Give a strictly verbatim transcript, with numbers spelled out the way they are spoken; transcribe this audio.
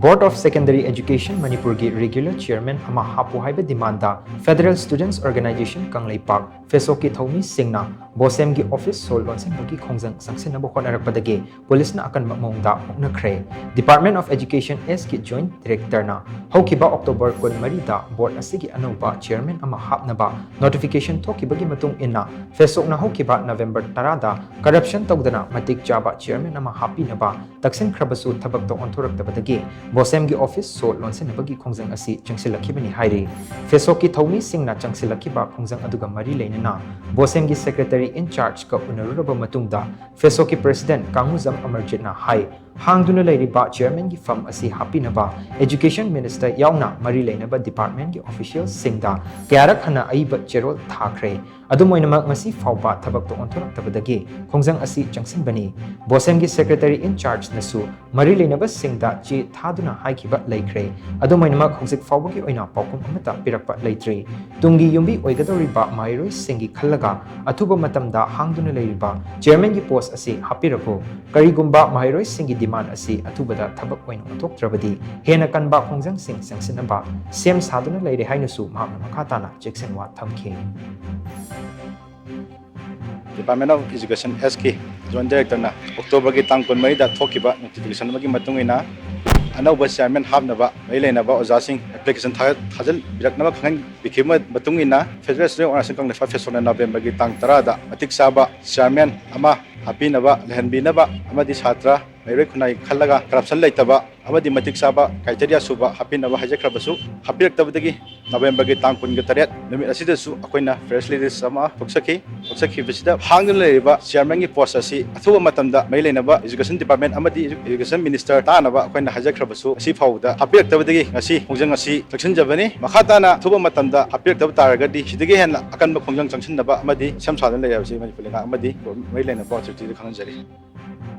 Board of Secondary Education ꯃꯅꯤꯄꯨꯔꯒꯤ regular chairman ꯑꯃ ꯍꯥꯞꯄꯨ ꯍꯥꯏꯕ demandꯗ Federal Students Organisation Kangleipak, ꯐꯦꯁꯣꯛꯀꯤ ꯊꯧꯃꯤꯁꯤꯡꯅ ꯕꯣꯁꯦꯝꯒꯤ office ꯁꯣ ꯂꯣꯟꯁꯤꯟꯕꯒꯤ ꯈꯣꯡꯖꯪ ꯆꯪꯁꯤꯟꯅꯕ ꯍꯣꯠꯅꯔꯛꯄꯗꯒꯤ ꯄꯨꯂꯤꯁꯅ ꯑꯀꯟꯕ ꯃꯑꯣꯡꯗ ꯃꯨꯛꯅꯈ꯭ꯔꯦ꯫ Department of Education Sꯀꯤ joint directorꯅ ꯍꯧꯈꯤꯕ October ꯀꯨꯟꯃꯔꯤꯗ board ꯑꯁꯤꯒꯤ ꯑꯅꯧꯕ chairman ꯑꯃ ꯍꯥꯞꯅꯕ notification ꯊꯣꯛꯈꯤꯕꯒꯤ ꯃꯇꯨꯡ ꯏꯟꯅ, ꯐꯦꯁꯣꯛꯅ ꯍꯧꯈꯤꯕ November ꯇꯔꯥꯗ corruption ꯇꯧꯗꯅ ꯃꯇꯤꯛ ꯆꯥꯕ chairman ꯑꯃ ꯍꯥꯞꯄꯤꯅꯕ ꯇꯛꯁꯤꯟꯈ꯭ꯔꯕꯁꯨ ꯊꯕꯛꯇ ꯑꯣꯟꯊꯣꯔꯛꯇꯕꯗꯒꯤ ꯕꯣꯁꯦꯝꯒꯤ office ꯁꯣ ꯂꯣꯟꯁꯤꯟꯅꯕꯒꯤ ꯈꯣꯡꯖꯪ ꯑꯁꯤ ꯆꯪꯁꯤꯜꯂꯛꯈꯤꯕꯅꯤ ꯍꯥꯏꯔꯤ꯫ ꯐꯦꯁꯣꯛꯀꯤ ꯊꯧꯃꯤꯁꯤꯡꯅ ꯆꯪꯁꯤꯜꯂꯛꯈꯤꯕ ꯈꯣꯡꯖꯪ ꯑꯗꯨꯒ ꯃꯔꯤ ꯂꯩꯅꯅ ꯕꯣꯁꯦꯝꯒꯤ secretary in chargeꯀ ꯎꯅꯔꯨꯔꯕ ꯃꯇꯨꯡꯗ ꯐꯦꯁꯣꯛꯀꯤ president ꯀꯥꯡꯉꯨꯖꯝ ꯑꯃꯔꯖꯤꯠꯅ ꯍꯥꯏ, ꯍꯥꯡꯗꯨꯅ ꯂꯩꯔꯤꯕ chairmanꯒꯤ ꯐꯝ ꯑꯁꯤ ꯍꯥꯞꯄꯤꯅꯕ education minister ꯌꯥꯎꯅ ꯃꯔꯤ ꯂꯩꯅꯕ departmentꯀꯤ officialꯁꯤꯡꯗ ꯀꯌꯥꯔꯛ ꯍꯟꯅ ꯑꯏꯕ ꯆꯦꯔꯣꯜ ꯊꯥꯈ꯭ꯔꯦ꯫ ꯑꯗꯨꯝ ꯑꯣꯏꯅꯃꯛ, ꯉꯁꯤ ꯐꯥꯎꯕ ꯊꯕꯛꯇ ꯑꯣꯟꯊꯣꯔꯛꯇꯕꯗꯒꯤ ꯈꯣꯡꯖꯪ ꯑꯁꯤ ꯆꯪꯁꯤꯟꯕꯅꯤ꯫ ꯕꯣꯁꯦꯝꯒꯤ secretary in chargeꯅꯁꯨ ꯃꯔꯤ ꯂꯩꯅꯕꯁꯤꯡꯗ ꯆꯦ ꯊꯥꯗꯨꯅ ꯍꯥꯏꯈꯤꯕ ꯂꯩꯈ꯭ꯔꯦ꯫ ꯑꯗꯨꯝ ꯑꯣꯏꯅꯃꯛ, ꯍꯧꯖꯤꯛ ꯐꯥꯎꯕꯒꯤ ꯑꯣꯏꯅ ꯄꯥꯎꯈꯨꯝ ꯑꯃꯠꯇ ꯄꯤꯔꯛꯄ ꯂꯩꯇ꯭ꯔꯤ꯫ ꯇꯨꯡꯒꯤ ꯌꯨꯝꯕꯤ ꯑꯣꯏꯒꯗꯧꯔꯤꯕ ꯃꯍꯩꯔꯣꯏꯁꯤꯡꯒꯤ ꯈꯜꯂꯒ ꯑꯊꯨꯕ ꯃꯇꯝꯗ ꯍꯥꯡꯗꯨꯅ ꯂꯩꯔꯤꯕ chairmanꯒꯤ post ꯑꯁꯤ ꯍꯥꯞꯄꯤꯔꯛꯎ꯫ ꯀꯔꯤꯒꯨꯝꯕ ꯃꯍꯩꯔꯣꯏꯁꯤꯡꯒꯤ demand ꯑꯁꯤ ꯑꯊꯨꯕꯗ ꯊꯕꯛ ꯑꯣꯏꯅ ꯑꯣꯟꯊꯣꯛꯇ꯭ꯔꯕꯗꯤ, ꯍꯦꯟꯅ ꯀꯟꯕ ꯈꯣꯡꯖꯪꯁꯤꯡ ꯆꯪꯁꯤꯟꯅꯕ ꯁꯦꯝ ꯁꯥꯗꯨꯅ ꯂꯩꯔꯦ ꯍꯥꯏꯅꯁꯨ ꯃꯍꯥꯛꯅ ꯃꯈꯥ ꯇꯥꯅ ꯆꯦꯛꯁꯤꯟꯋꯥ ꯊꯝꯈꯤ꯫ Department of Education Sꯀꯤ joint directorꯅ Octoberꯒꯤ ꯇꯥꯡ ꯀꯨꯟꯃꯔꯤꯗ ꯊꯣꯛꯈꯤꯕ notification ꯑꯃꯒꯤ ꯃꯇꯨꯡ ꯏꯟꯅ, ꯑꯅꯧꯕ chairman ꯍꯥꯞꯅꯕ ꯃꯔꯤ ꯂꯩꯅꯕ ꯑꯣꯖꯥꯁꯤꯡ application ꯊꯥ- ꯊꯥꯖꯤꯟꯕꯤꯔꯛꯅꯕ ꯈꯪꯍꯟꯕꯤꯈꯤꯕ ꯃꯇꯨꯡ ꯏꯟꯅ, Federal Student Organisation ꯀꯪꯂꯩꯄꯥꯛ ꯐꯦꯁꯣꯛꯅ Novemberꯒꯤ ꯇꯥꯡ ꯇꯔꯥꯗ ꯃꯇꯤꯛ ꯆꯥꯕ chairman ꯑꯃ ꯍꯥꯞꯄꯤꯅꯕ, ꯂꯩꯍꯟꯕꯤꯅꯕ ꯑꯃꯗꯤ ꯁꯥꯇ꯭ꯔ ꯃꯍꯩꯔꯣꯏ ꯈꯨꯟꯅꯥꯏ ꯈꯜꯂꯒ corruption ꯂꯩꯇꯕ ꯑꯃꯗꯤ ꯃꯇꯤꯛ ꯆꯥꯕ criteria ꯁꯨꯕ ꯍꯥꯞꯄꯤꯅꯕ ꯍꯥꯏꯖꯈ꯭ꯔꯕꯁꯨ, ꯍꯥꯞꯄꯤꯔꯛꯇꯕꯗꯒꯤ Novemberꯒꯤ ꯇꯥꯡ ꯀꯨꯟꯒ ꯇꯔꯦꯠ ꯅꯨꯃꯤꯠ ꯑꯁꯤꯗꯁꯨ ꯑꯩꯈꯣꯏꯅ press release ꯑꯃ ꯊꯣꯛꯆꯈꯤ꯫ ꯊꯣꯛꯆꯈꯤꯕꯁꯤꯗ, ꯍꯥꯡꯗꯨꯅ ꯂꯩꯔꯤꯕ chairmanꯒꯤ post ꯑꯁꯤ ꯑꯊꯨꯕ ꯃꯇꯝꯗ ꯃꯔꯤ ꯂꯩꯅꯕ Education Department ꯑꯃꯗꯤ Education Minister ꯇꯥꯅꯕ ꯑꯩꯈꯣꯏꯅ ꯍꯥꯏꯖꯈ꯭ꯔꯕꯁꯨ, ꯉꯁꯤ ꯐꯥꯎꯕꯗ ꯍꯥꯞꯄꯤꯔꯛꯇꯕꯗꯒꯤ ꯉꯁꯤ ꯈꯣꯡꯖꯪ ꯑꯁꯤ ꯆꯪꯁꯤꯟꯖꯕꯅꯤ꯫ ꯃꯈꯥ ꯇꯥꯅ ꯑꯊꯨꯕ ꯃꯇꯝꯗ ꯍꯥꯞꯄꯤꯔꯛꯇꯕ ꯇꯥꯔꯒꯗꯤ, ꯁꯤꯗꯒꯤ ꯍꯦꯟꯅ ꯑꯀꯟꯕ ꯈꯣꯡꯖꯪ ꯆꯪꯁꯤꯟꯅꯕ ꯑꯃꯗꯤ ꯁꯦꯝ ꯁꯥꯗꯨꯅ ꯂꯩꯔꯕꯁꯤ ꯃꯅꯤꯄꯨꯔ ꯂꯩꯉꯥꯛ ꯑꯃꯗꯤ ꯃꯔꯤ ꯂꯩꯅꯕ authorityꯗ ꯈꯪꯍꯟꯖꯔꯤ꯫